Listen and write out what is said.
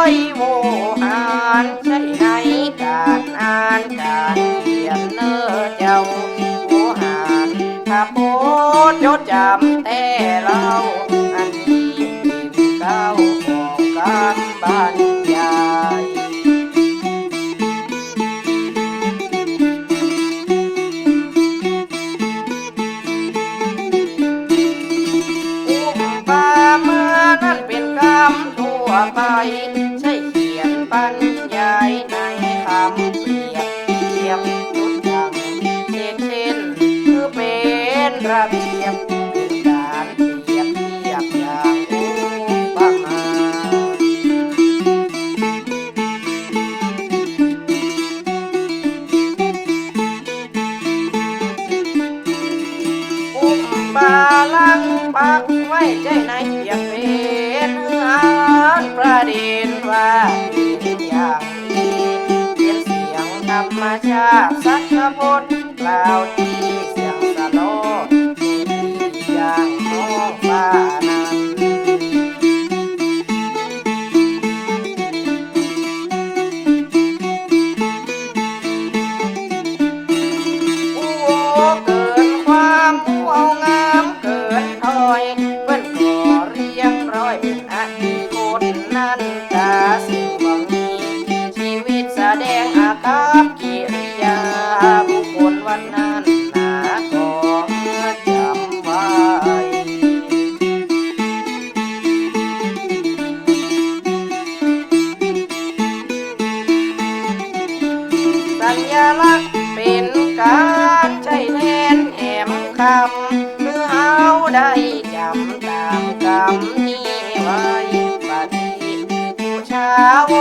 ໃຊ້ໂວຫານ ໃຊ້ໃນການອ່ານການຂຽນເນີເຈົ້າ ໂວຫານ ຖ້າໂພດຈົດຈຳແຕ່ເລົ່າ ອັນນີ້ເປັນກ້າວຂອງການບັນຍາຍ. ອຸປະມານັ້ນເປັນກຳທົ່ວໄປ ໃຊ້ຂຽນບັນຍາຍໃນຄຳປຽບທຽບ ຍົກຢ່າງເຊັ່ນ ຄືເປັນລະບຽບ ເປັນການປຽບທຽບຢ່າງອຸປະມາ. ອຸປະລັງປັກໄວ້ໃຈໃນປຽກເປັນ ເຮືອນປະເດັນວ່າເປັນຢ່າງນີ້ ເປັນສຽງທຳມະຊາດສັດສະພົດ ກ່າວທີ່ສຽງສະຫຼອດ ເປັນຢ່າງທ້ອງຟ້ານັ້ນ. ຜູ້ເກີນຄວາມ ຜູ້ເອົາງາມເກີນຖອຍ ເພິ່ນກໍລຽງຮ້ອຍເປັນອະນາຄົດ ນັນຕາສິງຫວັງມີ ຊີວິດສະແດງອາກັບກິລິຍາ ບຸກຄົນວັນນັ້ນໜ້າກໍຈຳໄວ້. ສັນຍາລັກເປັນການໃຊ້ແທນແຫມຄຳ ຄືເຮົາໄດ້ຈຳຕາມຄຳນີ້ໄວ້ ປະຕິບູຊາໂວ